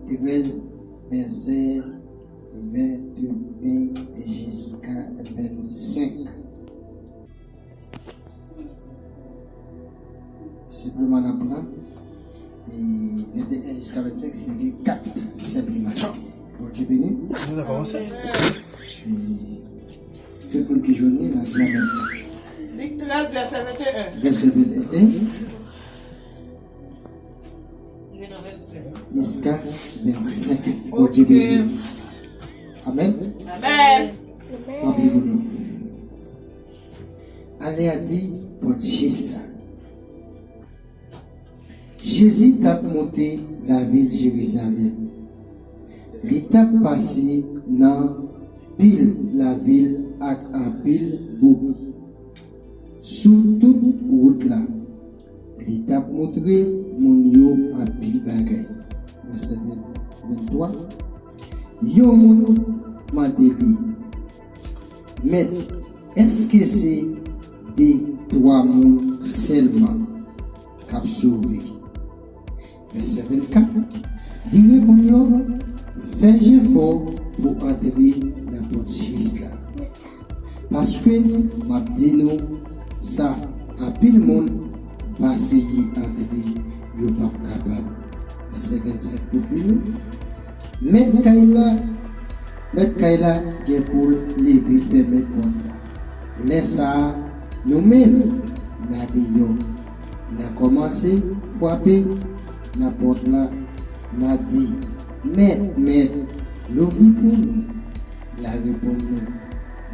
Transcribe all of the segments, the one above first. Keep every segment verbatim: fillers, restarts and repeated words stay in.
trèz, vèsè venteyen jiska vennsenk. Senpleman n ap pran, e, venteyen jiska vennsenk siyifi kat senpleman. Bondye beni. Nou ka kòmanse. E, tout moun ki jwenn li, lanse anmenn. Lik trèz, vèsè venteyen. Vèsè venteyen. Jiska vennsenk. Bondye beni. Amèn. Amèn. Anpil moun. Ale a di pòt jis la. Jezi t ap monte lavil Jerizalèm. Li t ap pase nan pil lavil ak anpil bouk. Sou tout wout la, li t ap montre moun yo anpil bagay. Vèsè venntwa. Yon moun mande li, Mèt, èske se de twa moun sèlman k ap sove? Vèsè vennkat, li reponn yo, fè jefò pou antre nan pòt jis la. Paske, m ap di nou sa, anpil moun va seye antre, yo p ap kapab. Vèsè vennsenk pou fini. Mèt kay la, mèt kay la gen pou l leve fèmen pòt la. Lè sa a, nou menm, n a deyò. N a kòmanse frape nan pòt la. N a di, Mèt, Mèt, louvri pou nou. L a reponn nou,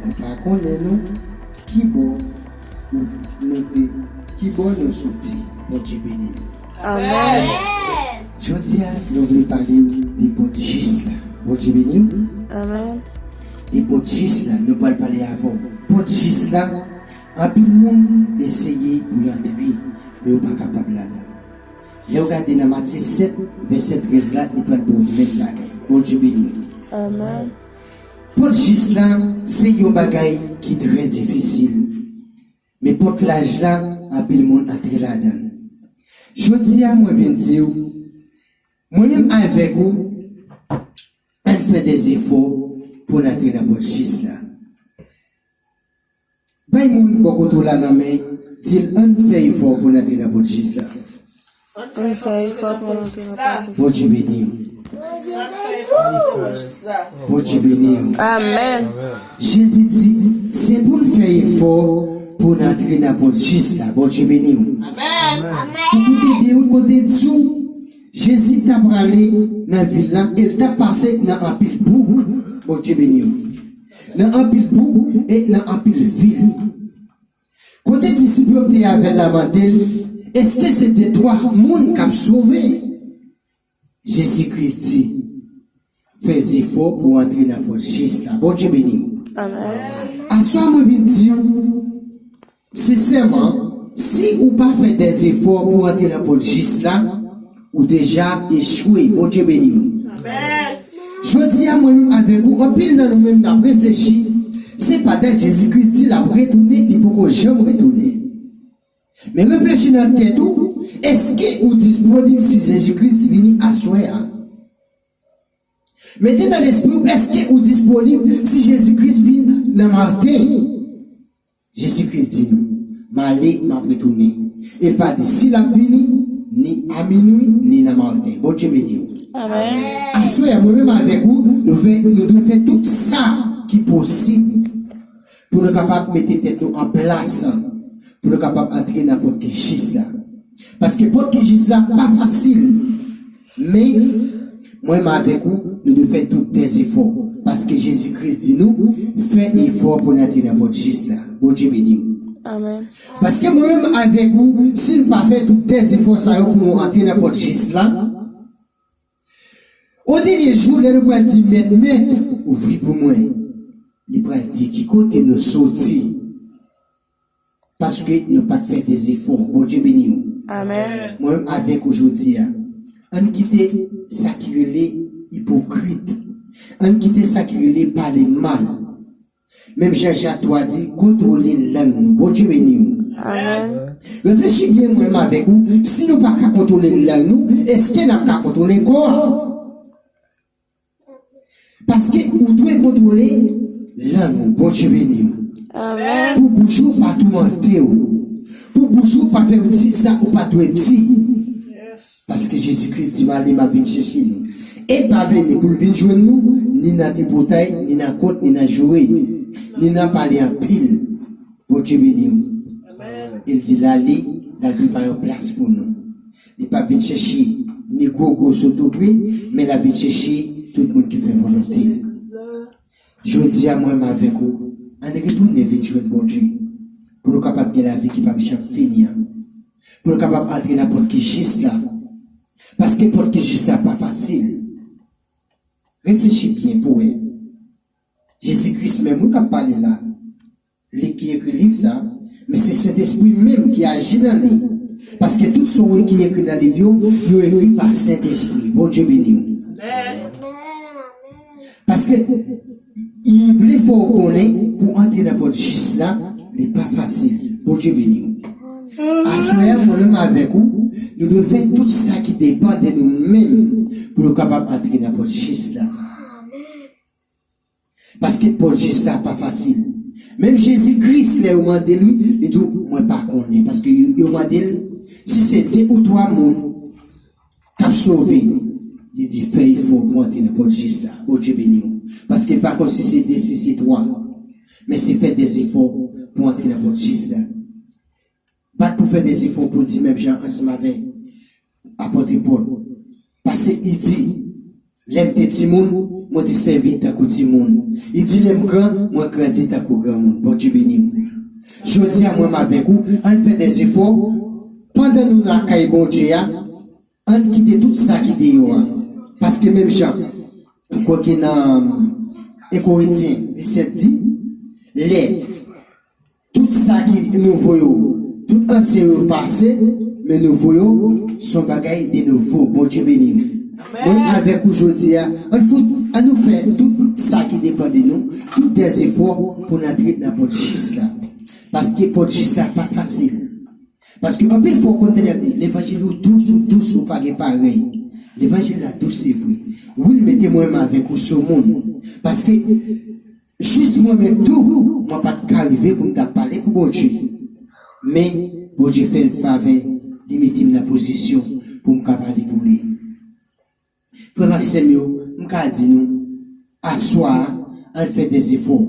Nou pa konnen nou. Kibò nou te, kibò nou soti? Bondye beni nou. Amèn. Jodi a, nou vle pale w de pòt jis la. Bondye beni w. Amèn. De pòt jis la, nou pral pale avè w. Pòt jis la, anpil moun eseye pou y antre, men yo pa kapab ladan. Lè w gade nan Matye sèt, vèsè trèz la, li pral ba w menm bagay. Bondye beni w. Amèn. Pòt jis la, se yon bagay ki trè difisil. Men pòt laj la, anpil moun antre ladan l. Jodi a, mwen vin di w, mwen menm avèk ou, ann fè dèzefò pou n antre nan pòt jis la. Bay moun bò kote w la nan men, di l, ann fè efò pou n antre nan pòt jis la. Ann fè efò pou n antre nan pòt jis la. Bondye beni w. Bondye beni w. Amèn. Jezi di, se pou n fè efò pou n antre nan pòt jis la. Bondye beni w. Amèn. Ou koute byen, wi, kote di w, Jezi t ap prale nan vil la, e l t ap pase nan anpil bouk. Bondye beni w. Nan anpil bouk e nan anpil vil. Kote disip yo ki te avè l la mande l, èske se de twa moun k ap sove? Jezi Kris di, fè jefò pou w antre nan pòt jis la. Bondye beni w. Amèn. Aswè a mwen vin di w, sensèman, si ou pa fè dèzefò pou w antre nan pòt jis la, ou deja echwe. Bondye beni w. Amèn. Jodi a, mwen menm avèk ou, anpil nan nou menm n ap reflechi, se padan Jezi Kris di l ap retounen, li poko janm retounen. Men reflechi nan tèt ou, èske ou disponib si Jezi Kris vini aswè a? Mete nan lespri w, èske ou disponib si Jezi Kris vin nan maten? Jezi Kris di nou, m ale, m ap retounen. E l pa di si l ap vini, ni a minwi, ni nan maten. Bondye beni w. Amèn. Aswè a, mwen menm avèk ou, nou fè, nou dwe fè tout sa ki posib pou nou kapab mete tèt nou an plas, pou nou kapab antre nan pòt ki jis la. Paske pòt ki jis la pa fasil. Men, mwen menm avèk ou, nou dwe fè tout dèzefò. Paske Jezi Kris di nou, fè efò pou n antre nan pòt jis la. Bondye beni w. Amèn. Paske mwen menm avèk ou, si n pa fè tout dèzefò sa yo pou nou antre nan pòt jis la, o dènye jou, lè nou pral di, Mèt, Mèt, ouvri pou mwen. Li pral di, ki kote nou soti? Paske nou pa t fè dèzefò. Bondye beni w. Amèn. Mwen menm avèk ou jodi a. Ann kite sa ki rele ipokrit. Ann kite sa ki rele pale mal. Menm jan Jak twa di, kontwole lang nou. Bondye beni w. Amèn. Reflechi byen mwen menm avèk ou. Si nou pa ka kontwole lang nou, èske n ap ka kontwole kò a? Paske ou dwe kontwole lang ou. Bondye beni w. Pou bouch ou pa toumante w. Pou bouch ou pa fè w di sa ou pa dwe di. Paske Jezi Kris di m ale, m ap vin chèche nou. E l pa vle ni pou l vin jwenn nou, ni nan tripotay, ni nan kont, ni nan joure, ni nan pale anpil. Bondye beni w. E l di l ale, l al prepare yon plas pou nou. Li p ap vin chèche ni gwo gwo sotopri, men l ap vin chèche tout moun ki fè volonte l. Jodi a, mwen menm avèk ou, ann retounen vin jwenn Bondye, pou nou kapab gen lavi ki p ap janm fini an, pou nou kapab antre nan pòt ki jis la. Paske pòt ki jis la pa fasil. Reflechi byen pou wè. Jezi Kris menm wi k ap pale la. Li ki ekri liv sa, men se Sentespri menm ki aji nan li. Paske tout sa w wè ki ekri nan liv yo, yo ekri pa Sentespri. Bondye beni w. Paske li vle fè w konnen pou antre nan pòt jis la, li pa fasil. Bondye beni w. Aswè a, mwen menm avèk ou, nou dwe fè tout sa ki depann de nou menm pou nou kapab antre nan pòt jis la. Paske pòt jis la pa fasil. Menm Jezi Kris, lè yo mande l, li di w, mwen pa konnen. Paske yo, yo mande l, si se de ou twa moun k ap sove, li di, fè efò pou antre nan pòt jis la. Bondye beni w. Paske l pa konn si se de, si se twa. Men se fè dèzefò pou antre nan pòt jis la. Bat pou fè dèzefò pou di menm jan ansanm avè apot Pòl. Paske li di, lè m te timoun, mwen te sèvi tankou timoun. Li di, lè m gran, mwen grandi tankou granmoun. Bondye beni w. Jodi a, mwen m avèk ou, ann fè dèzefò. Pandan nou lakay Bondye a, ann kite tout sa ki deyò a. Paske menm jan, m kwè ke nan en Korentyen disèt di, lè tout sa ki nouvo yo, tout ansyen yo pase, men nouvo yo, se yon bagay de nouvo. Bondye beni w. Mwen avèk ou jodi a, ann fout, ann nou fè tout sa ki depann de nou, tout dèzefò pou n antre nan pòt jis la. Paske pòt jis la pa fasil. Paske anpil fwa w konn tande y ap di, levanjil ou dous, ou dous, ou pa gen parèy. Levanjil la dous, se vre. Wi, l mete mwen menm avèk ou sou moun. Paske jis mwen menm tou, mwen pa t ka rive pou m ta pale pou Bondye. Men, Bondye fè m favè, li mete m nan pozisyon pou m ka pale pou li. Frè m ak sè m yo, m ka di nou, aswè a, ann fè dèzefò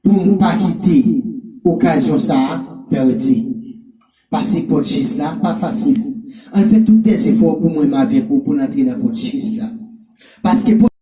pou n pa kite okazyon sa a pèdi. Pase pòt jis la pa fasil. Ann fè tout dèzefò pou mwen menm avèk ou pou n antre nan pòt jis la. Paske pòt